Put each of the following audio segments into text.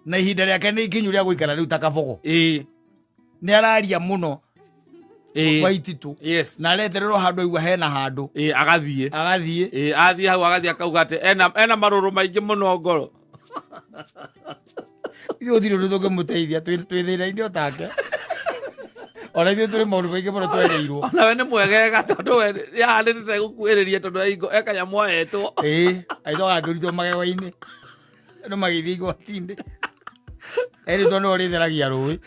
Na ihinda rĩake nĩ ikinyu rĩa gũikara rĩu ta kabogo. Nĩ araria mũno. Waititũ. Na aretererwo handũ aigua hena handũ. Agathiĩ. Agathiĩ. Athiĩ hau agathiĩ akauga atĩ ena marũrũ maingĩ mũno ngoro. Ithuĩ gũtirĩ ũndũ tũngĩmũteithia, twĩ thĩna-inĩ o take. Ona ithuĩ tũrĩ maũndũ maingĩ mũno twereirwo. Ona we nĩ mwegega tondũ we yahanĩte gũkuhĩrĩria tondũ e kanyamũ ahetwo. Ĩĩ, agĩcoka akĩrutwo magego-inĩ. Andũ magĩthiĩ igoti-inĩ. Erĩtwo nĩwe ũrĩtheragia rũĩ.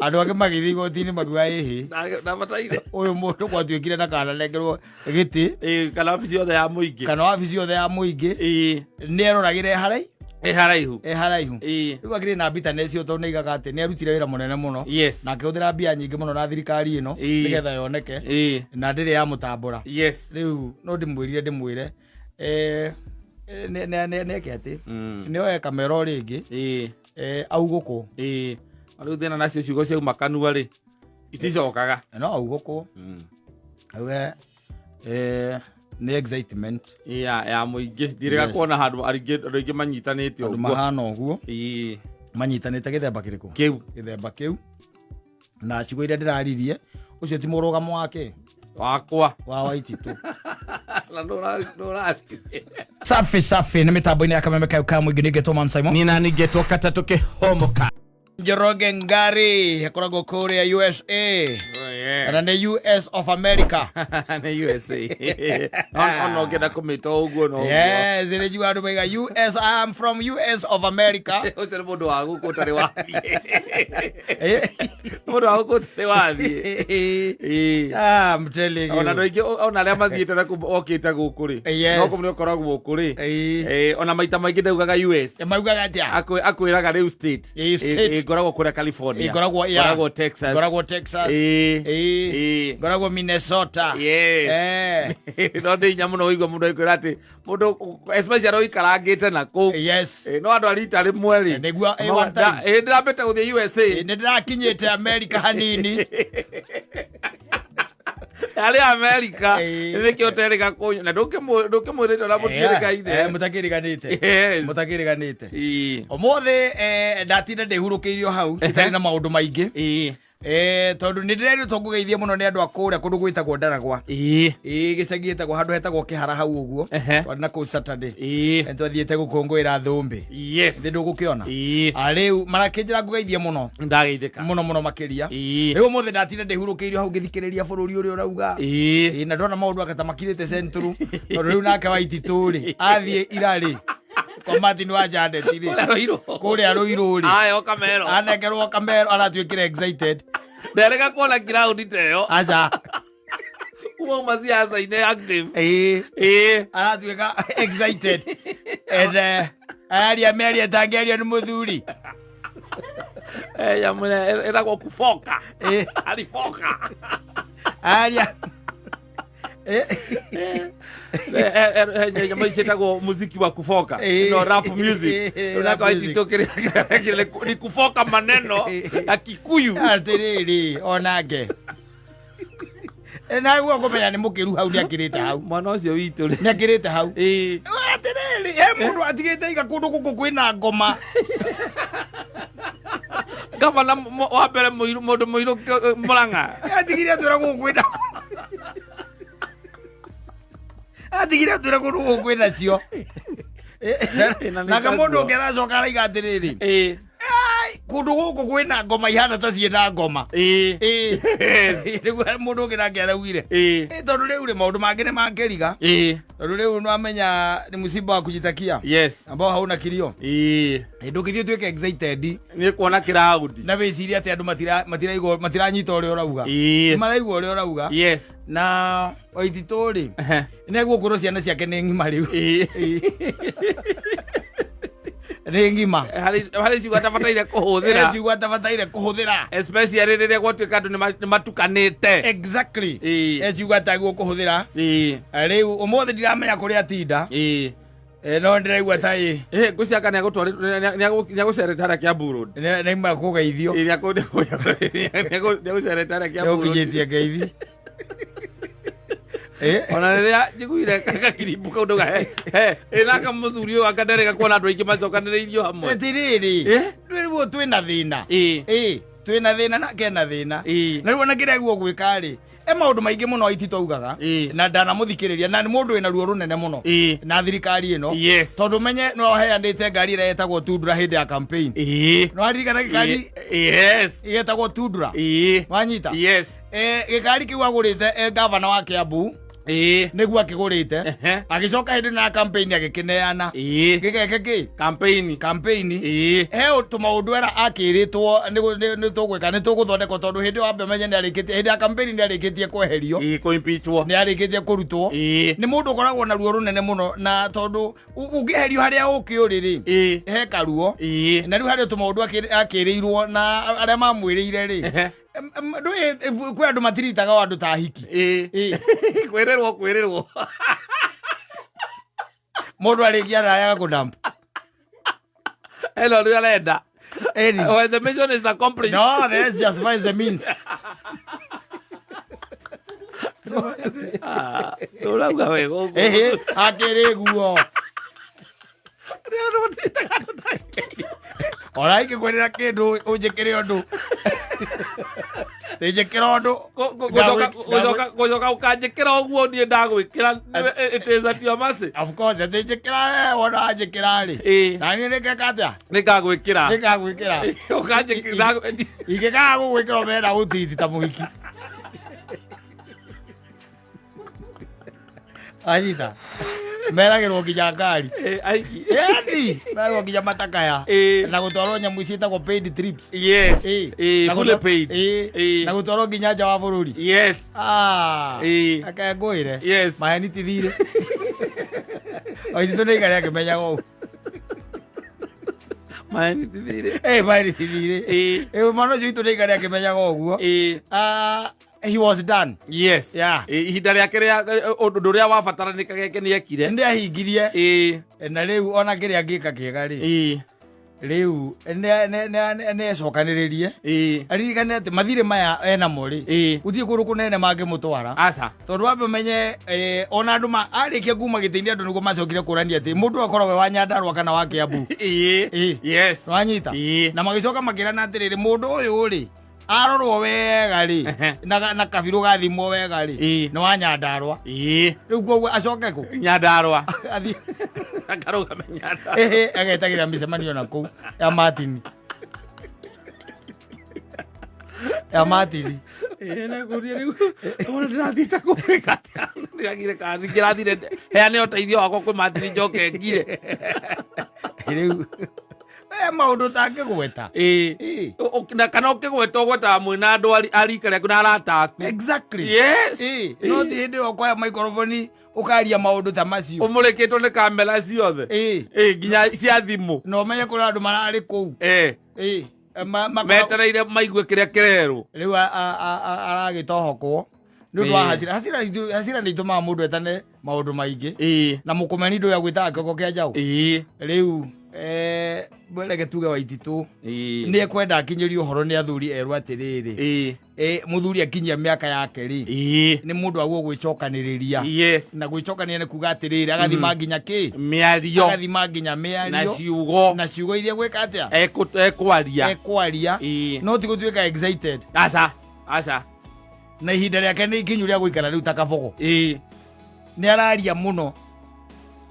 Andũ angĩ magĩthiĩ igoti-inĩ makiuga ĩhĩ. Ndabataire. Ũyũ mũndũ gwatuĩkire ndakananengerwo gĩtĩ. Kana wabici yothe ya mũingĩ. Kana wabici yothe ya mũingĩ. Nĩ eroragĩra e haraihu. E haraihu. E haraihu. Ĩĩ. Rĩu akĩrĩ na bitterness ĩyo tondũ nĩaigaga atĩ nĩ arutire wĩra mũnene mũno. Yes. Na akĩhũthĩra mbia nyingĩ mũno na thirikari ĩno nĩgetha yoneke. Na ndĩrĩ yamũtambũra. Yes. Rĩu no ndĩmwĩrire ndĩmwĩre nĩeke atĩ nĩ oe kamera o rĩngĩ augũkwo. Rĩu thĩna nacio ciugo ciauma kanua rĩ iticokaga. No augũkwo. Auge nĩ excitement. Ya mũingĩ. Ndirĩga Yes. kuona handũ andũ aingĩ manyitanĩte Andũ ũguo. mahana ũguo. Manyitanĩte gĩthemba kĩrĩkũ? Kĩu. Gĩthemba kĩu. Na ciugo iria ndĩraririe, ũcio ti mũrũgamo wake? Wakwa. Wa Waititũ. Na ndũraririe. Safi safi nĩ mĩtambo-inĩ ya kameme kayo ka mũingĩ nĩngetwo Man Simon. Nina nĩngetwo katatũ kĩhomoka. Njoroge Ngari akoragwo kũrĩa USA. Kana nĩ US of America. Nĩ USA. Ona ũngĩenda kũmĩta ũguo no ũguo. Yes, nĩ njiguaga andũ maiga US, I am from US of America. Ũcio nĩ mũndũ wa gũkũ ũtarĩ wathiĩ. Mũndũ wa gũkũ ũtarĩ wathiĩ. Ah, I'm telling you. Ona andũ aingĩ ona arĩa mathiĩte na kũu okĩte gũkũ rĩ. Yes. No kũu nĩ ũkoragwo gũkũ rĩ. Ona maita maingĩ ndaugaga US. Maugaga atĩa? Akwĩraga rĩu state. State. Ngoragwo kũrĩa California. Ngoragwo, yeah. Ngoragwo Texas. Ngoragwo Texas. Ngoragwo Minnesota. Yes. No nĩ hinya mũno ũigua mũndũ agĩkwĩra atĩ mũndũ especially ũikarangĩte na kũu. Yes. No andũ a rita rĩmwe rĩ. Nĩguo, one time. Ndĩrambĩte gũthiĩ USA. Nĩ ndĩrakinyĩte America hanini. Arĩ America. Nĩkĩo ũterĩga kũnyua. Na ndũkĩmwĩrĩte ona mũtiĩrĩgaine. Mũtakĩrĩganĩte. Yes. Mũtakĩrĩganĩte. Ũmũthĩ ndatinda ndĩhurũkĩirio hau itarĩ na maũndũ maingĩ. Tondũ nĩ ndĩrerirwo ngũgeithie mũno nĩ andũ a kũrĩa kũndũ gwĩtagwo Ndaragwa. Gĩcagi gĩtagwo handũ hetagwo Kĩhara hau ũguo. Twarĩ na kũu Saturday. Nĩ twathiĩte gũkũngũĩra thũmbĩ. Yes. Thĩ ndũgũkĩona. Rĩu marakĩnjĩra ngũgeithie mũno. Ndageithĩka. Mũno mũno makĩria. Rĩu ũmũthĩ ndatinda ndĩhurũkĩirio hau ngĩthikĩrĩria bũrũri ũrĩa ũrauga. Na ndona maũndũ aka ta makirĩte Central. Tondũ rĩu nake Waititũ rĩ, athiĩ ira rĩ. Kwa Martin wa Janet rĩ. Kũrĩa Rũirũ. Kũrĩa Rũirũ rĩ. Ayo Kamero. Anengerwo Kamero aratuĩkire excited. Nderega kuona ground ta ĩyo. Aca. Kuma uma siasa-inĩ active. Aratuĩka excited. And araria mĩario ĩtangĩario nĩ mũthuri. Nyamũ ĩrĩa ĩragwo kuboka. Aliboka. Aria. Nyamũ ici ciĩtagwo muziki wa kufoka. No rap music. Rap Rap music. music. Ni kufoka maneno ya Kikuyu. Atĩrĩrĩ onake. Naguo kũmenya nĩ mũkĩru hau nĩakĩrĩte hau. Mwana ũcio witũ rĩ. Nĩakĩrĩte hau. Atĩrĩrĩ, he mũndũ atigĩte iga kũndũ gũkũ kwĩna ngoma. Gavana wa mbere mũirũ, mũndũ mũirũ Murang'a. Atigire atwĩra gũkũ kwĩna. Atigire atwĩra kũndũ gũkũ kwĩna cio. Nake mũndũ ũngĩ aracoka araiga atĩrĩrĩ. Kũndũ gũkũ kwĩna ngoma ihana ta ciĩna ngoma. Nĩguo mũndũ ũngĩ nake araugire. Tondũ rĩu rĩ maũndũ mangĩ nĩ mangĩriga. Tondũ rĩu nĩwamenya nĩ mũcimba wa kujitakia. Yes. Ambao hauna kilio. Ndũngĩthiĩ ũtuĩke excited. Nĩ kuona kĩraũndi. Na wĩcirie atĩ andũ matiraigua, matiranyita ũrĩa ũrauga. Maraigua ũrĩa ũrauga. Yes. Na Waititũ rĩ, nĩguo kwĩrwo ciana ciake nĩ ng'ima rĩu. Nĩ ng'ima. Harĩ ciugo atabataire kũhũthĩra. Ciugo atabataire kũhũthĩra. Especially rĩrĩa gwatuĩka andũ nĩ matukanĩte. Exactly. Ciugo atagwo kũhũthĩra. Rĩu ũmũthĩ ndiramenya kũrĩa atinda. No ndĩraigua ta ĩ. Ngũciaka nĩagũcerete harĩa Kiambu Road. Nĩauma kũgeithio. Nĩagũcerete harĩa Kiambu Road. Nĩũkinyĩtie ngeithi. Ona rĩrĩa njiguire gakiribu kau ndauga he he ĩna kamũthuri ũyũ anga nderega kuona andũ aingĩ macokanĩrĩirio hamwe. Atirĩrĩ, rĩu twĩna thĩna. Twĩna thĩna na kena thĩna. Na rĩu ona kĩrĩa guo gwĩka rĩ, maũndũ maingĩ mũno Waititũ augaga na ndanamũthikĩrĩria, na nĩ mũndũ wĩna ruo rũnene mũno na thirikari ĩno. Tondũ menye no aheanĩte ngari ĩrĩa ĩtagwo Tundra hĩndĩ ya campaign. No aririkana gĩkari gĩtagwo Tundra. Wanyita? Gĩkari kĩu agũrĩte gavana wa Kiambu. Nĩguo akĩgũrĩte. Agĩcoka hĩndĩ ĩno ya campaign agĩkĩneana. Gĩgeke kĩ? Campaign. Campaign. He tũmaũndũ era akĩrĩtwo nĩ tũgwĩka, nĩ tũgũthondekwo, tondũ hĩndĩ ĩyo ambe menye nĩ arĩkĩtie, hĩndĩ ya campaign nĩ arĩkĩtie kweherio. Kũimpeachwo. Nĩ arĩkĩtie kũrutwo. Nĩ mũndũ ũkoragwo na ruo rũnene mũno, na tondũ ũngĩeherio harĩa ũkĩ ũrĩ rĩ, he karuo. Na rĩu harĩ tũmaũndũ akĩrĩirwo na arĩa mamwĩrĩire rĩ. Ndũĩ, kwĩ andũ matiritaga o andũ ta hiki. Kwĩrĩrwo, kwĩrĩrwo. Mũndũ arĩkia arayaga kũdamp. Hello, rĩu arenda. When the mission is accomplished. No, that's just justifies the means. Ũrauga wega ũguo. Akĩrĩ guo. Ona ingĩkwĩrĩra kĩndũ ũnjĩkĩre ũndũ. Njĩkĩra ũndũ. Gũcoka ũkanjĩkĩra ũguo niĩ ndagwĩkĩra, it is at your mercy. Of course, atĩ njĩkĩra, wona wanjĩkĩra rĩ. Na niĩ nĩngeka atĩa? Nĩngagwĩkĩra. Nĩngagwĩkĩra. Ũkanjĩkĩra. Ingĩkaga gũgwĩkĩra ũmena gũtiriti ta mũhiki. Anyita. Meragĩrwo nginya ngari. Aiki. Ĩni, meragĩrwo nginya matakaya. Na gũtwarwo nyamũ ici ciĩtagwo paid trips. Fully paid. Na gũtwarwo nginya nja wa bũrũri. Ake ngwĩre. Maheni ti thirĩ. Waititũ nĩ aikare akĩmenyaga ũũ. Maheni ti thirĩ. Maheni ti thirĩ. Mwana ũcio witũ nĩ aikare akĩmenyaga ũguo. He was done. Ihinda rĩake rĩa ũndũ ũrĩa wabataranĩkaga eke nĩ ekire. Nĩ ahingirie. Na rĩu ona kĩrĩa angĩka kĩega rĩ. Rĩu nĩ ecokanĩrĩrie. Aririkane atĩ mathirĩ maya enamo rĩ. Gũtirĩ kũndũ kũnene mangĩmũtwara. Aca. Tondũ wambe ũmenye, ona andũ arĩkia kuma gĩtĩ-inĩ andũ nĩguo macokire kũrania atĩ mũndũ akoragwo wa Nyandarua kana wa Kiambu. Wanyita? Na magĩcoka makĩrana atĩrĩrĩ, mũndũ ũyũ rĩ, arorwo wega rĩ, na kabirũ gathimwo wega rĩ, nĩ wa Nyandarua. Rĩu koguo acoke kũ? Nyandarua. Athiĩ. Akarũgame Nyandarua. Agetagĩra mĩcemanio na kũu ya Martin. Ya Martin. Na kũria rĩu, ona ndĩrathiĩte kũwĩka atĩa? Ndĩragire kana ndĩrathire heane ũteithio wakwa kwĩ Martin njoke ngire. Rĩu, maũndũ ũtangĩgweta. Na kana ũkĩgweta ũgwetaga mwĩna andũ a rika rĩaku na arata aku. No ti hĩndĩ ĩyo ũkoya microphone ũkaria maũndũ ta macio. Ũmũrĩkĩtwo nĩ kamera ciothe. Nginya cia thimũ. Na ũmenye kũrĩ andũ mararĩ kũu. Metereire maigue kĩrĩa kĩrerwo. Rĩu aragĩtohokwo. Nĩ ũndũ wa hasira. Hasira hasira nĩ itũmaga mũndũ etane maũndũ maingĩ. Na mũkũmeni ndũĩ agwĩtaga kĩongo kĩa njaũ. Rĩu, reke tuge Waititũ. Nĩ ekwenda akinyĩrio ũhoro nĩ athuri erwo atĩrĩrĩ. Mũthuri akinyia mĩaka yake rĩ. Nĩ mũndũ aguo gwĩcokanĩrĩria. Na gwĩcokanĩrĩria nĩ kuga atĩrĩrĩ, agathima nginya kĩ? Mĩario. Agathima nginya mĩario. Na ciugo. Na ciugo iria gwĩka atĩa? Ekwaria. Ekwaria. No ti gũtuĩka excited. Aca, aca. Na ihinda rĩake nĩ ikinyu rĩa gũikara rĩu ta kabogo. Nĩ araria mũno.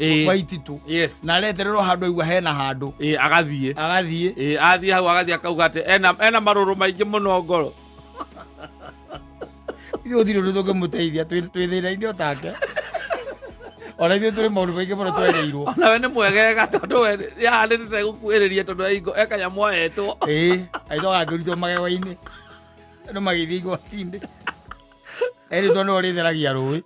Waititũ. Na aretererwo handũ aigua hena handũ. Agathiĩ. Agathiĩ. Athiĩ hau agathiĩ akauga atĩ ena marũrũ maingĩ mũno ngoro. Ithuĩ gũtirĩ ũndũ tũngĩmũteithia, twĩ thĩna-inĩ o take. Ona ithuĩ tũrĩ maũndũ maingĩ mũno twereirwo. Ona we nĩ mwegega tondũ we yahanĩte gũkuhĩrĩria tondũ e kanyamũ ahetwo. Agĩcoka akĩrutwo magego-inĩ. Andũ magĩthiĩ igoti-inĩ. Erĩtwo nĩwe ũrĩtheragia rũĩ.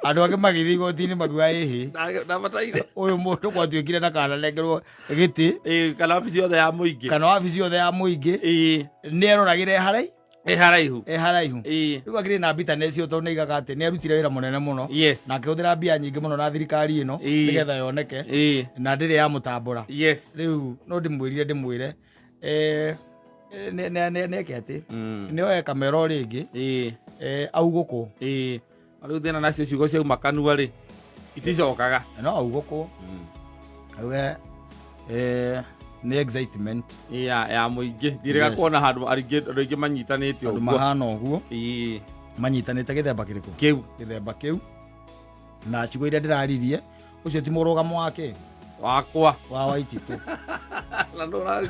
Andũ angĩ magĩthiĩ igoti-inĩ makiuga ĩhĩ. Ndabataire. Ũyũ mũndũ gwatuĩkire ndakananengerwo gĩtĩ. Kana wabici yothe ya mũingĩ. Kana wabici yothe ya mũingĩ. Nĩ eroragĩra e haraihu. E haraihu. E haraihu. Rĩu akĩrĩ na bitterness ĩyo tondũ nĩaigaga atĩ nĩ arutire wĩra mũnene mũno. Na akĩhũthĩra mbia nyingĩ mũno na thirikari ĩno, nĩgetha yoneke. Na ndĩrĩ yamũtambũra. Rĩu no ndĩmwĩrire ndĩmwĩre, nĩ eke atĩ, nĩ oe kamera o rĩngĩ, augũkũ. Rĩu thĩna nacio ciugo ciauma kanua rĩ, iticokaga. No augũkwo auge nĩ excitement ya mũingĩ ndirĩga kuona handũ andũ aingĩ manyitanĩte andũ ũguo. Mahana ũguo. Ĩĩ. Manyitanĩte gĩthemba kĩrĩkũ? Kĩu. Gĩthemba kĩu na ciugo iria ndĩraririe, ũcio ti mũrũgamo wake. Wakwa. Wa Waititũ. Na ndũrari.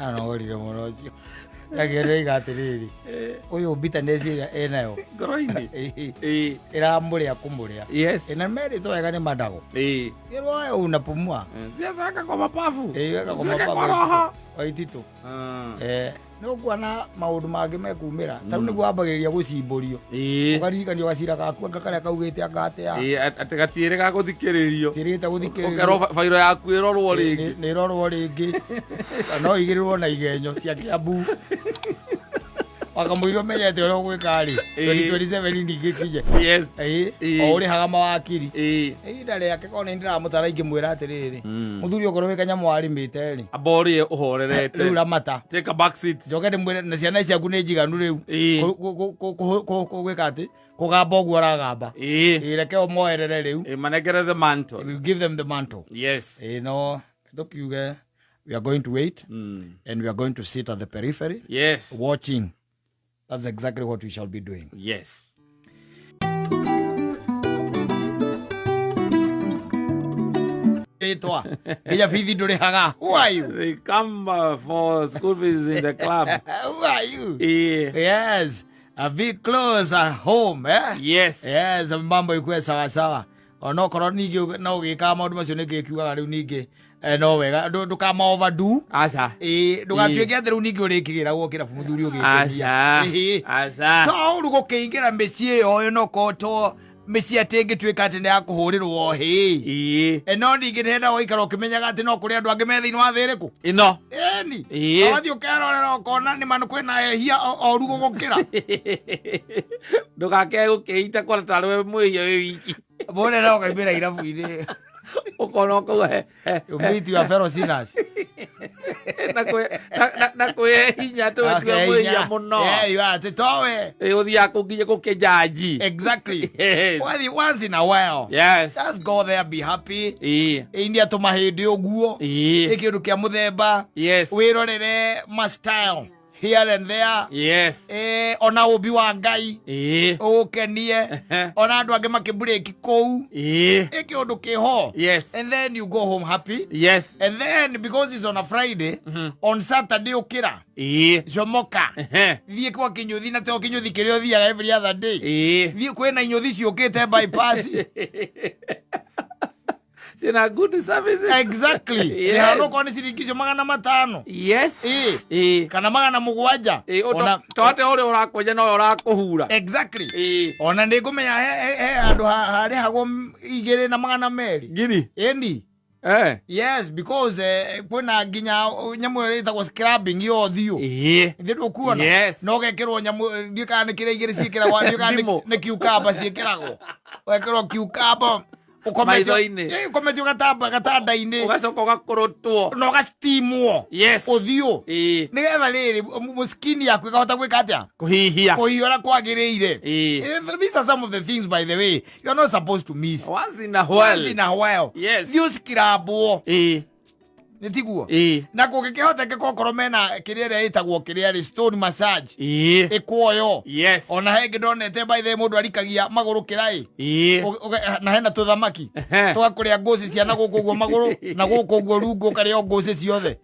Anogorire mũno ũcio ndagĩrĩiga atĩrĩrĩ, ũyũ bitterness ĩrĩa ĩnayo ngoro-inĩ. Ĩĩ. Ĩramũrĩa kũmũrĩa. Ĩna merĩtwo wega nĩ madago. Kĩrwo wewe unapumua. Siasa weka kwa mapafu. Weka kwa Usiweke kwa mapafu. roho. Waititũ, nĩ ũkuona maũndũ mangĩ mekumĩra ta rĩu nĩguo wambagĩrĩria gũcimbũrio, ũkaririkanio gacira gaku anga karĩa kaugĩte anga atĩa. Ĩĩ, atĩ gatiĩrĩ ga gũthikĩrĩrio. Tirĩte gũthikĩrĩrio. Ũkerwo bairo yaku ĩrorwo rĩngĩ. Nĩ ĩrorwo rĩngĩ na no igĩrĩrwo na igenyo cia Kiambu wakamũira ũmenyete ũrĩa ũgwĩka rĩ, 2027 ningĩ kinye. O ũrĩhaga mawakiri. Ihinda rĩake korwo nĩ ndĩramũtara ingĩmwĩra atĩrĩrĩ, mũthuri, okorwo wĩ kanyamũ warĩmĩte rĩ, Amba ũrĩe ũhorerete. Rĩu ramata. Take a back seat. Njoke ndĩmwĩre na ciana ciaku nĩ njiganu rĩu gwĩka atĩ kũgamba ũguo aragamba. Ĩĩ, reke ũmoerere rĩu. Ĩĩ, manengere the mantle. We give them the mantle. Ĩĩ, no tũkiuge we are going to wait and we are going to sit at the periphery watching. That's exactly what we shall be doing. Rĩtwa nginya bithi ndũrĩhaga. Who are you? They come for school fees in the club. Who are you? Ĩĩ. Yes, a bit close at home, eh? Yes. Yes, mambo ikuwe sawa sawa, onokorwo ningĩ no ũgĩkaga maũndũ macio nĩngĩ kiugaga rĩu ningĩ no wega ndũkama overdo. Aca. Ĩĩ, ndũgatuĩke atĩ rĩu ningĩ ũrĩkĩgĩra kĩrabu mũthuri ũgĩkenia. Aca. Ĩĩ. Aca. To ũru gũkĩingĩra mĩciĩ ĩyo ĩno to mĩciĩ atĩ ĩngĩtuĩka atĩ nĩ ya kũhũrĩrwo hĩ. No ningĩ nĩhenda gũikara ũkĩmenyaga atĩ no kũrĩ andũ angĩ me thĩinĩ wa thĩ ĩrĩkũ. Ĩno. Ĩni. Wathiĩ ũkerorera ũkona nĩ ma kwĩna ehia oru gũgũkĩra. Ndũgake gũkĩita kwana tarĩ we mwĩhia wĩ wiki. Mũne no ũkaimĩra irabu-inĩ. Ũkona ũkauga he he. You meet your fellow sinners. Na kwĩhe hinya atĩ we tiwe mwĩhia mũno. Yeah, you are. Atĩ towe. Ĩ, ũthiaga kũu nginya gũkĩnjanji. Wathiĩ once in a while. Just go there, be happy. India tũmahĩndĩ ũguo. Nĩ kĩndũ kĩa mũthemba. Wĩrorere ma style here and there. Ona ũmbi wa Ngai ũgũkenie. Ona andũ angĩ makĩmburĩki kũu. Ĩ kĩũndũ kĩho. And then you go home happy. And then because it's on a Friday, on Saturday ũkĩra. Comoka. Thiĩ kwa kĩnyũthi na to kĩnyũthi kĩrĩa ũthiaga every other day. Thiĩ kwĩna inyũthi ciũkĩte bypass. Ciĩna good services. Yes. Okorwo nĩ ciringi icio 500. Kana 700. Ĩĩ, to atĩ ũrĩa ũrakwenja nowe ũrakũhura. Ona nĩ ngũmenya he handũ harĩhagwo 2,200. Ngiri. Ĩni. Yes, because kwĩna nginya nyamũ ĩrĩa ĩtagwo scrubbing ya ũthiũ. Ithe ndũkuona? Yes. No gekĩrwo nyamũ ndiũ kana nĩ kĩrĩa igĩrĩ ciĩkĩragwo, ndiũ kana Ndimũ. nĩ cucumber ciĩkĩragwo. Ũgekĩrwo cucumber ũkometio Maitho-inĩ. Ũkometio gatamba gatanda-inĩ. Ũgacoka ũgakũrũtwo. Na ũgasteamwo. Ũthiũ. Nĩgetha rĩrĩ skin yaku ĩkahota gwĩka atĩa? Kũhihia. Kũhihia ũrĩa kwagĩrĩire. These are some of the things, by the way, you are not supposed to miss. Once in a while. Once in a while. Thiĩ ũcikirambwo. Nĩ tiguo? Na kũngĩkĩhotekeka okorwo mena kĩrĩa ĩrĩa ĩtagwo kĩrĩa rĩ stone massage, ĩkuoyo. Ona he ngĩ ndonete, by the way, mũndũ arikagia magũrũ kĩraĩ. Na hena tũthamaki tũgakũrĩa ngũci cia na gũkũ ũguo magũrũ na gũkũ ũguo rungu ũkarĩo ngũci ciothe.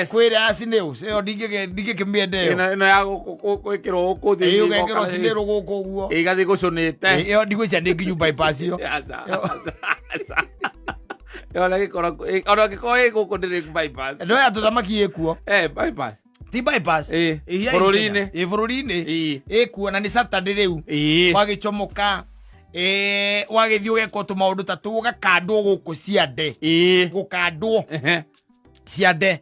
Kwĩrĩa ya snails ĩyo ndingĩkĩmĩenda ĩyo. Ĩno ya gwĩkĩrwo gũkũ Ĩĩ, thĩinĩ. ũgekĩrwo snail gũkũ ũguo. Ĩgathiĩ gũcũnĩte. Ĩyo ndigwĩcia nĩ nginyu bypass ĩyo. Aca, aca. Ona gĩkorwo ona gĩkorwo ĩ gũkũ ndĩrĩ bypass. No ya tũthamaki ĩkuo. Bypass. Ti bypass. Ĩ, here in Bũrũri-inĩ. Kenya. Ĩ, bũrũri-inĩ. Ĩkuo na nĩ Saturday rĩu. Wagĩcomoka, wagĩthiĩ ũgekwo tũmaũndũ ta tũu, ũgakandwo gũkũ ciande. Gũkandwo ciande.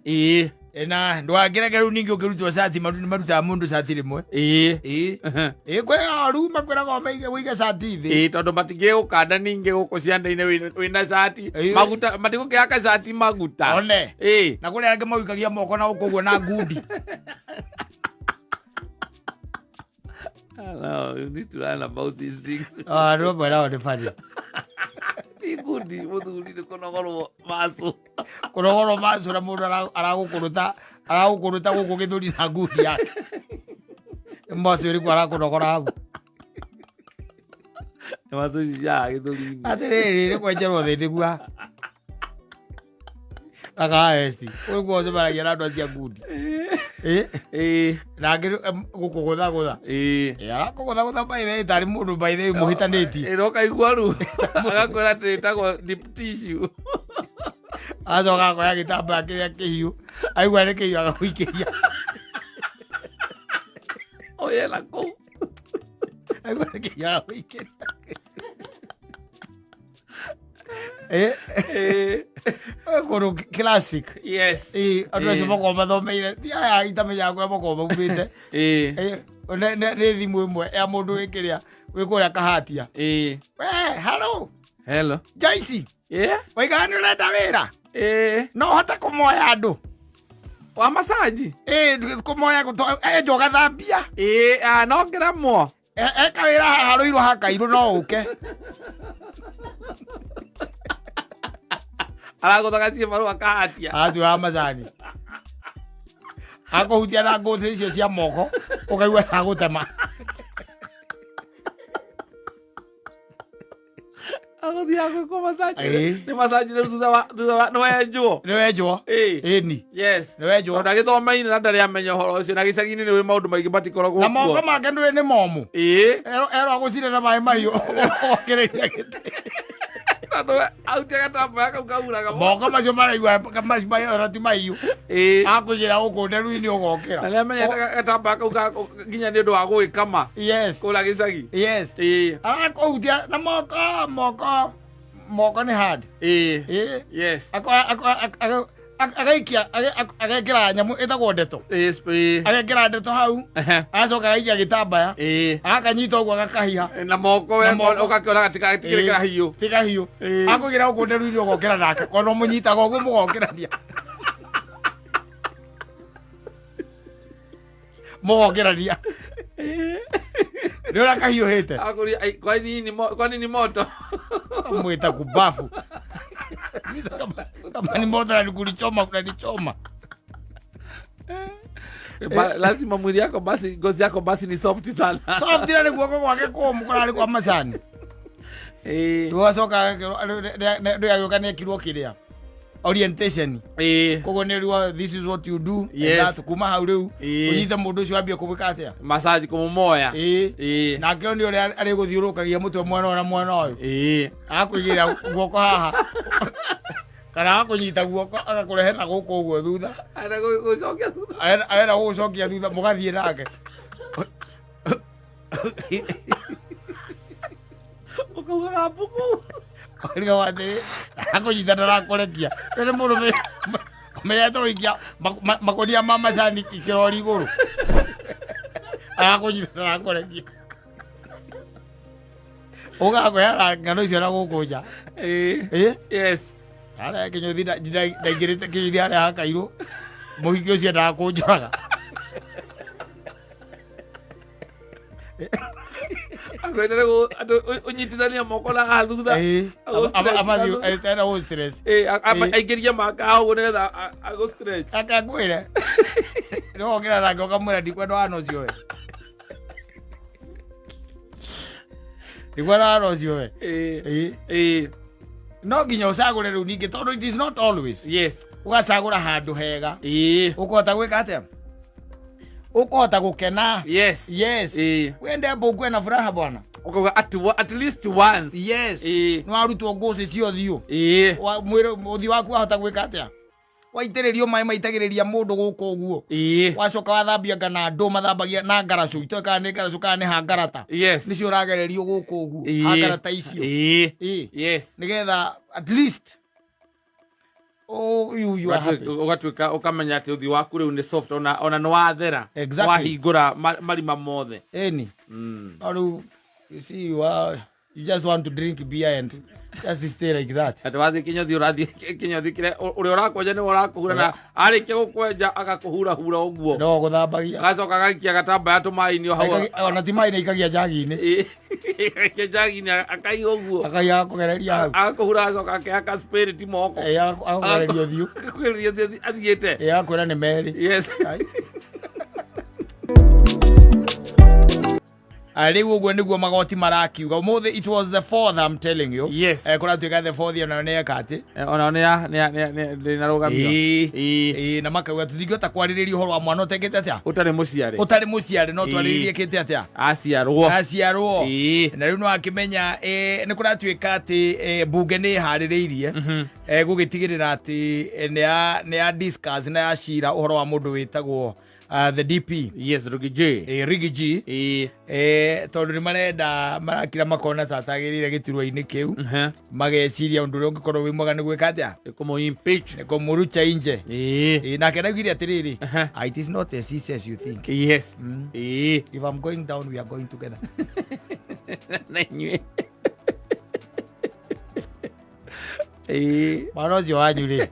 Na ndwangĩreke rĩu ningĩ ũkĩrutwo cati marutaga mũndũ cati rĩmwe. Ĩĩ. Ĩĩ. Ĩĩ, kwĩ oru makwĩraga ũmaige ũige cati thĩ. Ĩĩ, tondũ matingĩgũkanda ningĩ gũkũ cianda-inĩ wĩna cati. Ĩĩ. Maguta matigũkĩhaka cati maguta. One. Ĩĩ. Na kũrĩ angĩ maũikagia moko na gũkũ ũguo na ngundi. Hello, you need to learn about these things. Ah, andũ amwe nao nĩ funny. Ti ngundi mũthuri nĩ kũnogorwo macu. Kũnogorwo macu na mũndũ aragũkũrũta gũkũ gĩthũri na ngundi yake. Nĩ macu ĩrĩkũ arakũnogora hau? Nĩ macu ici cia gĩthũri-inĩ. Atĩrĩrĩ, nĩ kwenjerwo thĩ nĩguo. Akaesi. Ũguo ũcemanagia na andũ acio a ngundi. Ĩ? Ĩĩ. Na angĩ gũkũgũthagũtha. Ĩĩ. Ĩ, arakũgũthagũtha by the way tarĩ mũndũ by the way mũhĩtanĩtie. Ĩ, no kaigua ru. Agakwĩra atĩ ĩtagwo deep tissue. Acoka akoya gĩtambaya kĩrĩa kĩhiũ. Aigua nĩ kĩhiũ agagũikĩria. Oye na kũu. Aigua nĩ kĩhiũ agagũikĩria. Eh, Ĩĩ. kũndũ classic. Yes. Ĩ, andũ acio Ĩ. makoragwo mathomeire ti aya itamenyaga kũrĩa makoragwo maumĩte. Ĩĩ. Ĩ, nĩ thimũ ĩmwe ya mũndũ wĩ kĩrĩa wĩ kũrĩa kahatia. Ĩĩ. We, hello, Hello. Joyce, Yeah. waigaga nĩ ũrenda wĩra? Ĩĩ. No ũhote kũmoya andũ? Wa massage? Ĩ, kũmoya enjwo gathambia. Ĩĩ, ah, no ngĩramwo. Eka wĩra haha rũirũ hakairũ no ũke. Aragũthaga ciĩ marũa kahatia. Acio wa macani. Akũhutia na ngũcĩ icio cia moko ũkaigua ta gũtema. Agũthiaga gwĩkwo massage. Ĩĩ. Nĩ massage rĩu thutha wa nĩ wenjwo. Nĩ wenjwo? Ĩĩ. Ĩni. Yes. Nĩ wenjwo. Tondũ agĩthomeire na ndarĩ amenya ũhoro ũcio na gĩcagi-inĩ nĩ wĩ maũndũ maingĩ matikoragwo Na moko kuo. make ndũĩ nĩ momũ. Ĩĩ. Erwo agũcire na maĩ mahiũ ũgokĩrĩria gĩtĩ. Tondũ ahutia gatambaya kau kauraga. Moko macio maraigua macio ona ti mahiũ. Ĩĩ. Akũigĩra gũkũ nderu-inĩ ũgokĩra. Na nĩ amenyete gatambaya kau nginya nĩ ũndũ wa gũgĩkama. Yes. Kũrĩa gĩcagi. Yes. Ĩĩ. Arakũhutia na moko, moko, moko nĩ hard. Ĩĩ. Ĩĩ. Yes. Agaikia, agekĩra nyamũ ĩtagwo ndeto. Ĩĩ, ĩĩ. Agekĩra ndeto hau. Ehe. Agacoka agaikia gĩtambaya. Ĩĩ. Agakanyita ũguo agakahiha. Na moko we Na moko. ũgakĩona gatikĩrĩ Ĩĩ. kahiũ. Ti kahiũ. Ĩĩ. Akũigĩra gũkũ nderu-inĩ ũgokĩra nake. Ona ũmũnyitaga ũguo mũgokĩrania. Mũgokĩrania. Nĩ ũrĩa kahiũhĩte. Akũria, ai, kwa nini kwa nini moto? Mwita kubafu. Kama ni moto na nikulichoma, unanichoma. Lazima mwili yako basi, ngozi yako basi ni soft sana. Soft na nĩ guoko gwake kũmũ kũrarĩ kwa macani. Ĩĩ. Rĩu acoka rĩu agĩũka nĩ ekirwo kĩrĩa. Orientation. Ĩĩ. Koguo nĩ rĩu this is what you do. And Yes. that, kuma hau rĩu Ĩĩ. ũnyite mũndũ ũcio wambie kũmwĩka atĩa? Massage kũmũmoya. Ĩĩ. Ĩĩ. Nake nĩ ũrĩa arĩgũthiũrũrũkagia mũtwe mwena ũyũ na mwena ũyũ. Ĩĩ. Agakũigĩrĩra guoko haha. Kana agakũnyita guoko agakũrehe na gũkũ ũguo thutha. Arenda gũcokia thutha. Arenda gũgũcokia thutha mũgathiĩ nake. Ũkaugaga mbuku. Ũkariga atĩrĩ, arakũnyita ndarakũrekia. Rĩu nĩ mũndũ menyete gũikia makũnia ma macani kĩrori igũrũ. Arakũnyita ndarakũrekia. Ũgakũheana ng'ano icio na gũkũ nja. Ĩĩ. Ĩĩ. Yes. Harĩa kĩnyũthi ndaingĩrĩte kĩnyũthi harĩa hakairwo. Mũhiki ũcio endaga kũnjũraga. Akwendere andũ ũnyitithanie moko na haha thutha. Ĩĩ. Agũ stress Amathiĩ na thutha. enda gũ stress. Ĩĩ, Ĩĩ. aingĩrie maka ũguo nĩgetha agũ stretch. Akangwĩre. Nĩ wokĩra nake ũkamwĩra ndikwenda wana ũcio we. Ndikwenda wana ũcio we. Ĩĩ. Ĩĩ. Ĩĩ. No nginya ũcagũre rĩu ningĩ tondũ it is not always. Yes. Ũgacagũra handũ hega. Ĩĩ. Ũkũhota gwĩka atĩa? Ũkũhota gũkena. Yes. Yes. Ĩĩ. Wende mbũkũ ena furaha bwana. Ũkauga at least once. Yes. Ĩĩ. Nĩ warutwo ngũcĩ cia ũthiũ. Ĩĩ. Mwĩrĩ ũthiũ waku wahota gwĩka atĩa? Waitĩrĩrio maĩ maitagĩrĩria mũndũ gũkũ ũguo. Ĩĩ. Wacoka wathambia ngana andũ mathambagia na ngaracũ. Itoĩ kana nĩ ngaracũ kana nĩ hangarata. Yes. Nĩcio ũragererio gũkũ ũguo. Ĩĩ. Hangarata icio. Ĩĩ. Ĩĩ. Yes. Nĩgetha at least Oh, you are happy. Ũgatuĩka ũkamenya atĩ ũthiũ waku rĩu nĩ soft, ona nĩ wathera. Exactly. Wahingũra marima mothe. Ĩni. No rĩu, you see, you just want to drink beer and just stay like that. Atĩ wathiĩ kĩnyothi, ũrathiĩ kĩnyothi kĩrĩa ũrĩa ũrakwenja nĩwe ũrakũhura, na arĩkia gũkwenja agakũhurahura ũguo. No gũthambagia. Agacoka agaikia gatambaya tũmaĩ-inĩ o hau. Ona ti maĩ, nĩ ikagia njagi-inĩ. Ĩ, agaikia njagi-inĩ, akaiga ũguo. Akaiga kũgereria hau. Agakũhura, agacoka akehaka spirit moko. Ĩ, agakũgereria ũthiũ. Agakũgereria ũthiũ athiĩte. Ĩ, agakwĩra nĩ merĩ. Yes. Ah, rĩu ũguo nĩguo magoti marakiuga ũmũthĩ. It was the fourth, I'm telling you. Yes. Kũratuĩka the fourth onayo nĩ eka atĩ Ona nĩ ya nĩ ya nĩ ndĩnarũgamio. Ĩĩ. Ĩĩ. Ĩĩ, na makauga tũtingĩhota kwarĩrĩria ũhoro wa mwana ũtekĩte atĩa, ũtarĩ mũciarĩ. Ũtarĩ mũciarĩ, no twarĩrĩrie kĩte atĩa? Aciarwo. Aciarwo. Ĩĩ. Na rĩu nĩ wakĩmenya, nĩ kũratuĩka atĩ mbunge nĩ ĩharĩrĩirie gũgĩtigĩrĩra atĩ nĩ ya discuss na ya cira ũhoro wa mũndũ wĩtagwo the DP. Yes, Riggy G. Riggy G. Ĩĩ. Tondũ nĩ marenda marakira makona ta atagĩrĩire gĩturwa-inĩ kĩu. Mageciria ũndũ ũrĩa ũngĩkorwo wĩ mwega nĩ gwĩka atĩa? Nĩ kũmũ impeach. Nĩ kũmũruta inje. Ĩĩ. Nake araugire atĩrĩrĩ, "Ah, it is not as easy as you think." Yes. Ĩĩ. "If I'm going down, we are going together." Na inyuĩ. Ĩĩ. Mwana ũcio wanyu rĩ.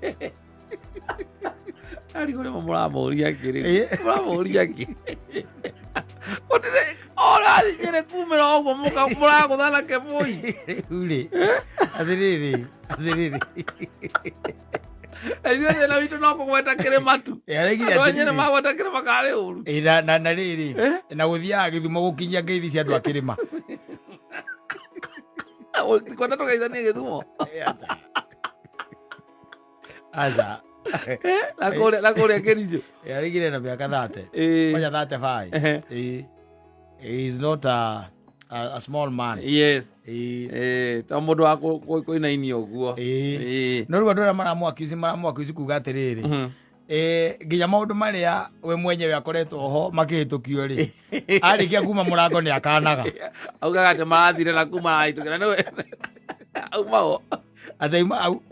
Arigwo nĩmo mũramũria kĩ rĩu? Ĩĩ. Mũramũria kĩ? Gũtirĩ ũrathiĩ kumĩra ũguo mũragũtha na kĩbũi. Rĩu rĩ, atĩrĩrĩ, atĩrĩrĩ. Ithuĩ thĩna witũ no kũgweta kĩrĩma tu. Araugire Andũ a Nyĩrĩ atĩrĩrĩ. magweta kĩrĩma karĩ ũru. Ĩ, na rĩrĩ, na gũthiaga Gĩthumo gũkinyia ngeithi cia andũ a kĩrĩma. Kwenda tũgeithanie Gĩthumo. Aca. Na kũrĩa Kericho. Araugire na mĩaka 30. Ĩĩ. Kwanja 35. Ĩ, he is not a small man. Yes. Ĩ. Ĩĩ, to mũndũ wa kũinainia ũguo. Ĩ. Ĩĩ. No rĩu andũ arĩa maramwakiuci kuga atĩrĩrĩ, nginya maũndũ marĩa we mwenyewe akoretwo ho makĩhĩtũkio rĩ, arĩkia kuma mũrango nĩ akanaga. Augaga atĩ marathire na kuma marahĩtũkĩra nĩwe aumao. Athaima au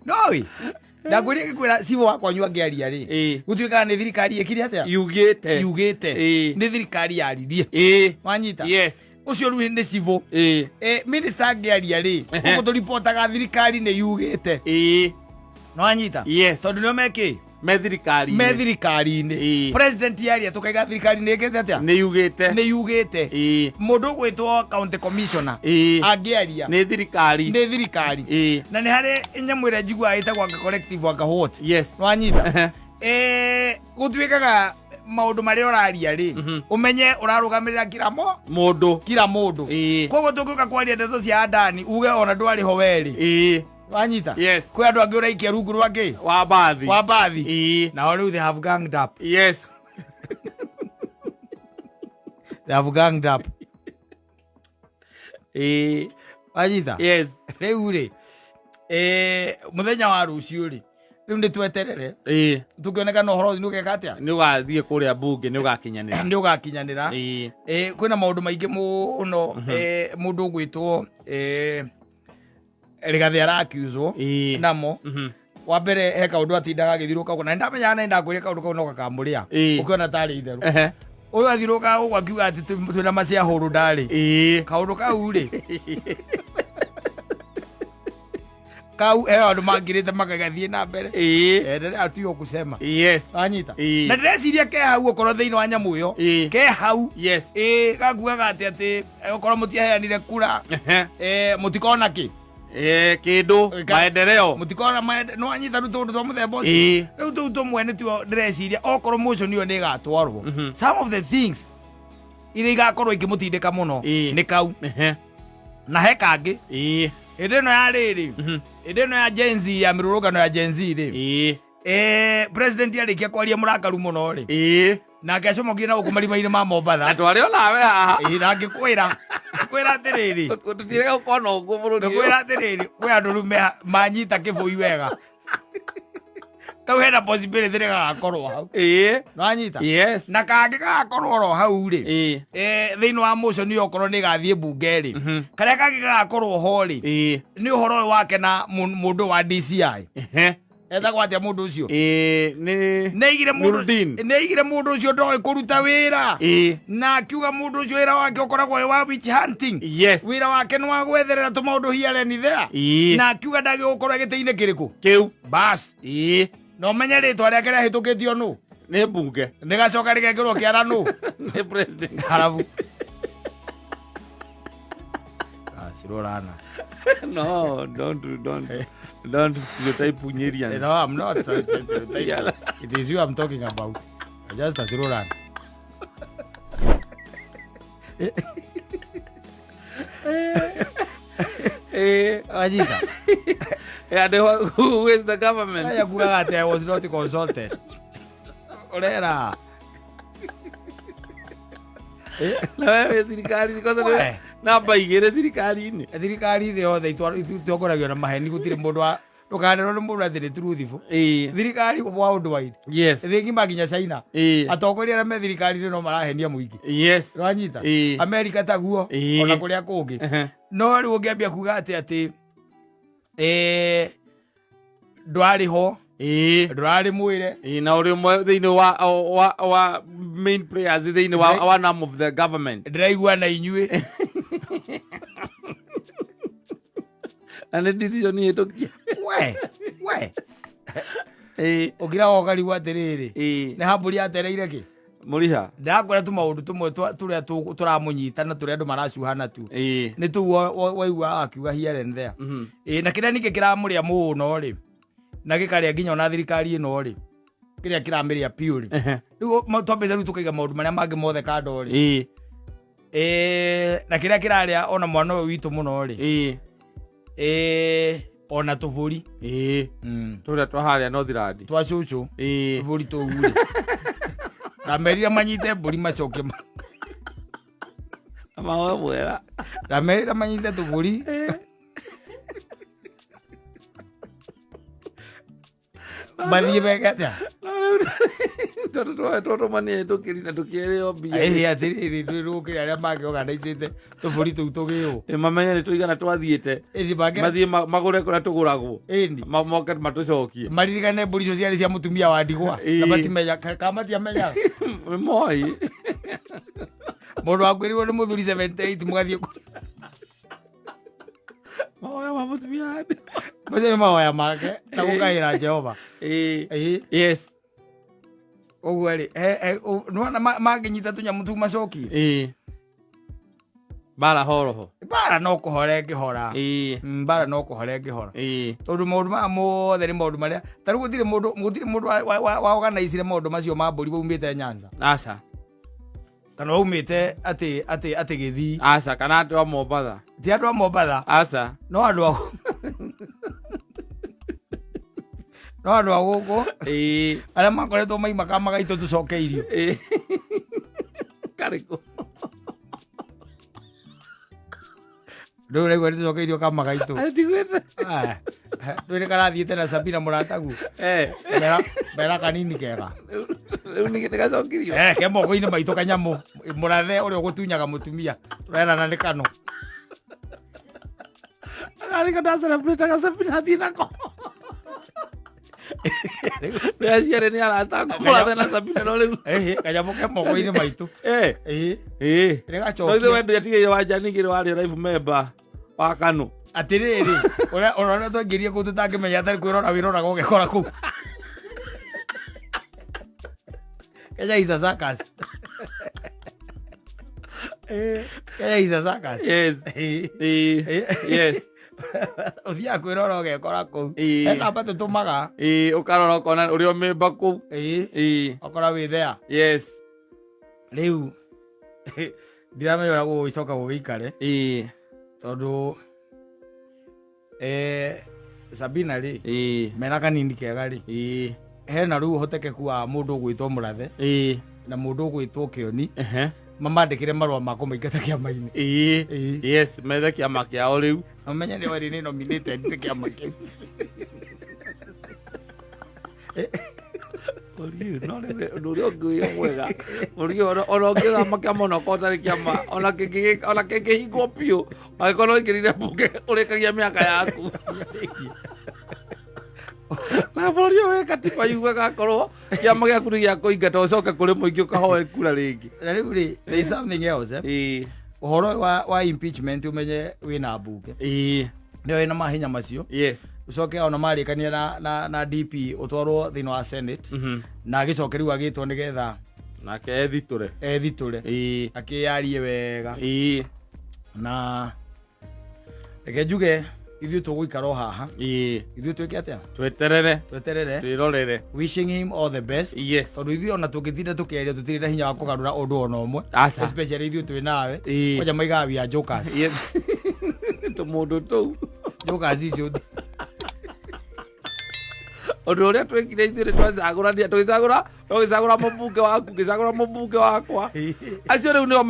noĩ ndakwĩria, ngĩkwĩra cibũ wa kwanyu angĩaria rĩ, gũtuĩkaga nĩ thirikari ĩkire atĩa? Yugĩte. Yugĩte. Nĩ thirikari yaririe. Wanyita? Yes. Ũcio rĩu nĩ cibũ. Minister angĩaria rĩ, gũkũ tũripotaga thirikari nĩ yugĩte. Nĩwanyita? Yes. Tondũ nĩo mekĩ? Me thirikari. Me thirikari-inĩ. President yaria, tũkaiga thirikari nĩ ĩkĩte atĩa? Nĩ yugĩte. Nĩ yugĩte. Mũndũ ũgwĩtwo county commissioner angĩaria, nĩ thirikari. Nĩ thirikari. Na nĩ harĩ nyamũ ĩrĩa njiguaga ĩtagwo anga collective, anga what. Yes. Nĩwanyita? Gũtuĩkaga maũndũ marĩa ũraria rĩ, ũmenye ũrarũgamĩrĩra kila mo Mũndũ. Kila mũndũ. Koguo tũngĩũka kwaria ndeto cia Adani, uge ona ndwarĩ ho werĩ. Wanyita? Yes. Kwĩ andũ angĩ ũraikia rungu rwa kĩ? Wa bathi. Wa bathi. Nao rĩu they have ganged up. Yes. They have ganged up. Wanyita? Yes. Rĩu rĩ, mũthenya wa rũciũ rĩ, rĩu nĩ tweterere tũkĩoneka na ũhoro ũcio nĩ ũgeka atĩa. Nĩ ũgathiĩ kũrĩa mbunge, nĩ ũgakinyanĩra. Nĩ ũgakinyanĩra. Kwĩna maũndũ maingĩ mũno. Mũndũ ũgwĩtwo Rigathĩ arakiuzwo namo. Wa mbere, he kaũndũ atindaga agĩthirũka ũguo, na nĩndamenyaga na nĩndakwĩrire kaũndũ kau no gakamũrĩa. Ũkĩona tarĩ itherũ. Ũyũ athirũkaga ũguo akiuga atĩ twĩna maciahũrũ ndarĩ. Kaũndũ kau rĩ, kau he andũ mangirĩte makagathiĩ na mbere. Atigo kusema. Wanyita? Na ndĩreciria ke hau okorwo thĩinĩ wa nyamũ ĩyo. Ke hau. Ĩ, gakugaga atĩ okorwo mũtiaheanire kura, mũtikona kĩ. Kĩndũ. Maendeleo. Mũtikona no wanyita? Rĩu tũndũ twa mũthemba ũcio, rĩu tũu tũmwe nĩtuo ndĩreciria okorwo motion ĩyo nĩ ĩgatwarwo, some of the things iria igakorwo ikĩmũtindĩka mũno nĩ kau. Na he kangĩ, hĩndĩ ĩno ya rĩrĩ, hĩndĩ ĩno ya Gen Z, ya mĩrũrũngano ya Gen Z rĩ, president arĩkia kwaria mũrakaru mũno rĩ, nake acomokire na gũkũ marima-inĩ ma Mombatha. Na twarĩ onawe haha. Ĩ, na ngĩkwĩra, ngĩkwĩra atĩrĩrĩ, tũtirega gũkorwo na ũguo bũrũri ũyũ. Ngĩkwĩra atĩrĩrĩ, kwĩ andũ rĩu manyita kĩbũi wega. Kau hena possibility nĩ gagakorwo hau. Nĩwanyita? Yes. Na kangĩ gagakorwo oro hau rĩ, thĩinĩ wa motion ĩyo okorwo nĩ ĩgathiĩ mbunge rĩ, karĩa kangĩ gagakorwo ho rĩ, nĩ ũhoro ũyũ wake na mũndũ wa DCI. Etagwo atĩa mũndũ ũcio? Nĩ Nĩaigire mũndũ, Nurdin. nĩaigire mũndũ ũcio ndoĩ kũruta wĩra. Na akiuga mũndũ ũcio wĩra wake ũkoragwo wĩ wa witch hunting. Yes. Wĩra wake nĩ wa gwetherera tũmaũndũ here and there. Na akiuga ndagĩgũkorwo gĩtĩ-inĩ kĩrĩkũ. Kĩu. Bas. Na ũmenye rĩtwa rĩake rĩahĩtũkĩtio nũ? Nĩ mbunge. Nĩgacoka rĩgekĩrwo kĩara nũ? Nĩ president. Harabu. Ah, Cirorana. No, don't stereotype Nyerians. No, I'm not. It is you I'm talking about. Just a Cirorana. Wajita. Yeah, who is the government? Aya kugaga atĩ I was not consulted. Ũrera. Na wewe thirikari kwanza We. nĩ namba igĩrĩ thirikari-inĩ. Thirikari thĩ yothe itongoragio na maheni, gũtirĩ mũndũ wa ndũkanerwo nĩ mũndũ atĩ nĩ truthful. Thirikari worldwide. Thĩ ng'ima nginya China. Atongoria arĩa me thirikari-inĩ no marahenia mũingĩ. Nĩwanyita? Amerika taguo, ona kũrĩa kũngĩ. No rĩu ũngĩambia kuga atĩ ndwarĩ ho, ndũrarĩ mwĩre. Na ũrĩ ũmwe thĩinĩ wa main players thĩinĩ wa one arm of the government. Ndĩraigua na inyuĩ. Na nĩ decision hĩtũkie. We, we. Ũkira wokarigwo atĩrĩrĩ. Nĩ hambũri atereire kĩ? Mũriha. Ndĩrakwĩra tu maũndũ tũmwe tũrĩa tũramũnyita na tũrĩa andũ maracuhana tu. Nĩ tũu waigua akiuga here and there. Na kĩrĩa ningĩ kĩramũrĩa mũno rĩ, na gĩkarĩa nginya ona thirikari ĩno rĩ, kĩrĩa kĩramĩrĩa piũ rĩ. Rĩu twambĩte rĩu tũkaiga maũndũ marĩa mangĩ mothe kando rĩ. Na kĩrĩa kĩrarĩa ona mwana ũyũ witũ mũno rĩ. Ona tũbũri. Tũrĩa twa harĩa Northland. Twa cũcũ. Tũbũri tũu rĩ. Ndamerire manyite mbũri macoke Mahoe mwera. Ndamerire manyite tũbũri. Mathiĩ meke atĩa? Tondũ twatũma nĩ hĩtũkĩri na tũkĩrĩo mbia. Ĩhĩ, atĩrĩrĩ, ndwĩrũkĩre arĩa mangĩorganizĩte tũbũri tũu tũgĩũ. Mamenye nĩ tũigana twathiĩte. Ĩni, mangĩ- Mathiĩ magũre kũrĩa tũgũragwo. Ĩni. Moke matũcokie. Maririkane mbũri icio ciarĩ cia mũtumia wa ndigwa. Na matimenya, ka matiamenyaga. Nĩ moĩ. Mũndũ wakuĩrĩirwo nĩ mũthuri 78 mũgathiĩ Mahoya ma mũtumia wa ndigwa. Macio nĩ mahoya make na gũkaĩra Jehova. Yes. Ũguo rĩ, nĩwona mangĩnyita tũnyamũ tũu macokie? Mbara horoho. Mbara no kũhora ĩngĩhora. Mbara no kũhora ĩngĩhora. Tondũ maũndũ maya mothe nĩ maũndũ marĩa, ta rĩu gũtirĩ mũndũ, gũtirĩ mũndũ wa organizire maũndũ macio ma mbũri waumĩte Nyanza. Aca. Kana waumĩte atĩ Gĩthii. Aca, kana andũ a Mombatha. Ti andũ a Mombatha. Aca. No andũ a no andũ a gũkũ. Arĩa makoretwo maima kama gaitũ tũcoke irio. Karĩkũ? Ndũĩ ũraigua nĩ tũcoke irio kama gaitũ. Ndigwĩte. Ndũĩ nĩ karathiĩte na Sabina mũratagu. Mbera kanini kega. Rĩu nĩ gacokirio. Ke moko-inĩ maitũ kanyamũ. Mũrathe ũrĩa ũgũtunyaga mũtumia. Tũrerana nĩ kano. Ariko nda celebrate ga Sabina athiĩ nako. Nĩ aciarĩ nĩ arata aku mũrathe na Sabina no rĩu. Kanyamũ ke moko-inĩ maitũ. Nĩ gacokia. No ithuĩ wendo yatigĩire wa Njani ngĩrĩ warĩ life member wa Kanu. Atĩrĩrĩ, ũrĩa twaingĩrie kũu tũtangĩmenya atarĩ kwĩrora wĩroraga ũgekora kũu. Kenya is a circus. Kenya is a circus. Yes. Yes. Ũthiaga kwĩrora ũgekora kũu. He namba tũtũmaga. Ũkarora ũkona ũrĩa ũmĩmba kũu. Ũkora wĩ there. Yes. Rĩu ndiramenya ũrĩa gũgũcoka gũgĩikare. Tondũ Sabina rĩ, mena kanini kega rĩ. Hena rĩu ũhotekeku wa mũndũ ũgwĩtwo Mũrathe na mũndũ ũgwĩtwo Kĩoni mamandĩkĩre marũa ma kũmaingata kĩama-inĩ. Yes, methe kĩama kĩao rĩu. Mamenye nĩ erĩ nĩ nominated nĩ kĩama kĩu. Ũriũ, no rĩu ũndũ ũrĩa ũngĩ wĩ mwega ũriũ ona ũngĩthama kĩama ona okorwo ũtarĩ kĩama ona ona kĩngĩhingwo biũ angĩkorwo ũingĩrire mbunge ũrĩkagia mĩaka yaku. Na bũrũri ũyũ wĩ katiba yugaga akorwo kĩama gĩaku nĩ gĩa kũingata ũcoke kũrĩ mũingĩ ũkahoe kura rĩngĩ. Na rĩu rĩ, there is something else, eh? Ũhoro wa impeachment, ũmenye wĩna mbunge nĩyo ĩna mahinya macio. Ũcoke ona marĩkania na DP ũtwarwo thĩinĩ wa Senate na agĩcoke rĩu agĩtwo nĩgetha Nake ethitũre. Ethitũre, akĩyarie wega. Na reke njuge ithuĩ tũgũikara o haha. Ithuĩ twĩke atĩa? Tweterere. Tweterere. Twĩrorere. Wishing him all the best. Tondũ ithuĩ ona tũngĩtinda tũkĩaria, tũtirĩ na hinya wa kũgarũra ũndũ ona ũmwe. Aca. Especially ithuĩ twĩ nawe. Kwanja maigaga we are jokers. Yes, tũmũndũ tũu. Jokers icio. Ũndũ ũrĩa twĩkire ithuĩ nĩ twacagũrania, tũgĩcagũra, ũgĩcagũra mũmbunge waku, ngĩcagũra mũmbunge wakwa. Acio rĩu nĩo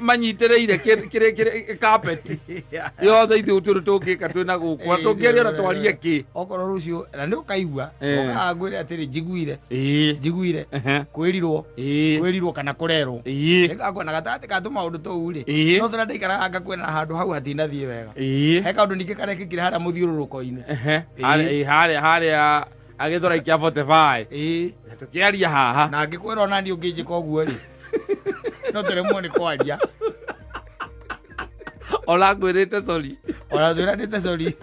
manyitĩrĩire carpet yothe. Ithuĩ gũtirĩ ũndũ tũngĩka, twĩna gũkũ na tũngĩaria na twarie kĩ? Okorwo rũciũ na nĩ ũkaigua ũkaga ngwĩre atĩrĩ, njiguire, njiguire kwĩrirwo, kwĩrirwo kana kũrerwo. Nĩngakua na gatagatĩ ka tũmaũndũ tũu rĩ, no tũrĩa ndaikaraga ngakuona handũ hau hatinathiĩ wega. He kaũndũ ningĩ karekĩkire harĩa mũthiũrũrũko-inĩ. Harĩa agĩthora ikia 45. Na tũkĩaria haha. Na angĩkwĩra ona niĩ ũngĩnjĩka ũguo rĩ, no tũremwo nĩ kwaria. Ona ngwĩrĩte sorry. Ona twĩranĩte sorry,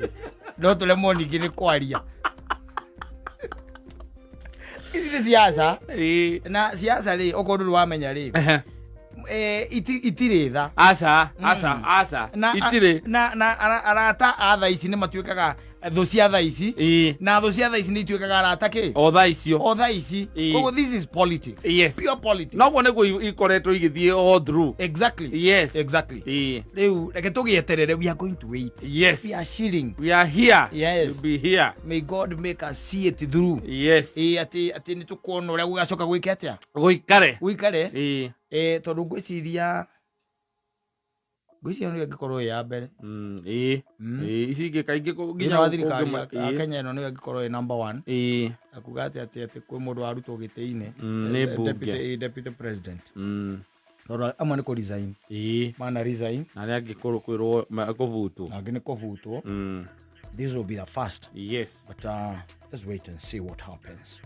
no tũremwo ningĩ nĩ kwaria. Ici nĩ siasa. Na siasa rĩ, okorwo ndũrĩ wamenya rĩ, itirĩ tha. Aca, aca, aca. Na Itirĩ. Na arata a thaa ici nĩ matuĩkaga thũ cia thaa ici, na thũ cia thaa ici nĩ ituĩkaga arata kĩ? O thaa icio. O thaa ici. Koguo this is politics. Pure politics. Noguo nĩguo ikoretwo igĩthiĩ all through. Exactly. Rĩu reke tũgĩeterere. We are going to wait. We are chilling. We are here. Yes. We'll be here. May God make us see it through. Ĩĩ, atĩ nĩ tũkuona ũrĩa gũgacoka gwĩke atĩa. Gũikare. Gũikare. Tondũ ngwĩciria nĩyo ĩngĩkorwo ĩ ya mbere. Ĩĩ, ici ingĩ kaingĩ nginya wa nginya thirikari ya Kenya, ĩno nĩyo ĩngĩkorwo ĩ number one. Akuga atĩ kwĩ mũndũ warutwo gĩtĩ-inĩ. Nĩ mbunge. Deputy president. Tondũ amwe nĩ kũ resign. Mana resign. Na arĩa angĩ kwĩrwo kũbutwo. Na angĩ nĩ kũbutwo. This will be the first. But let's wait and see what happens.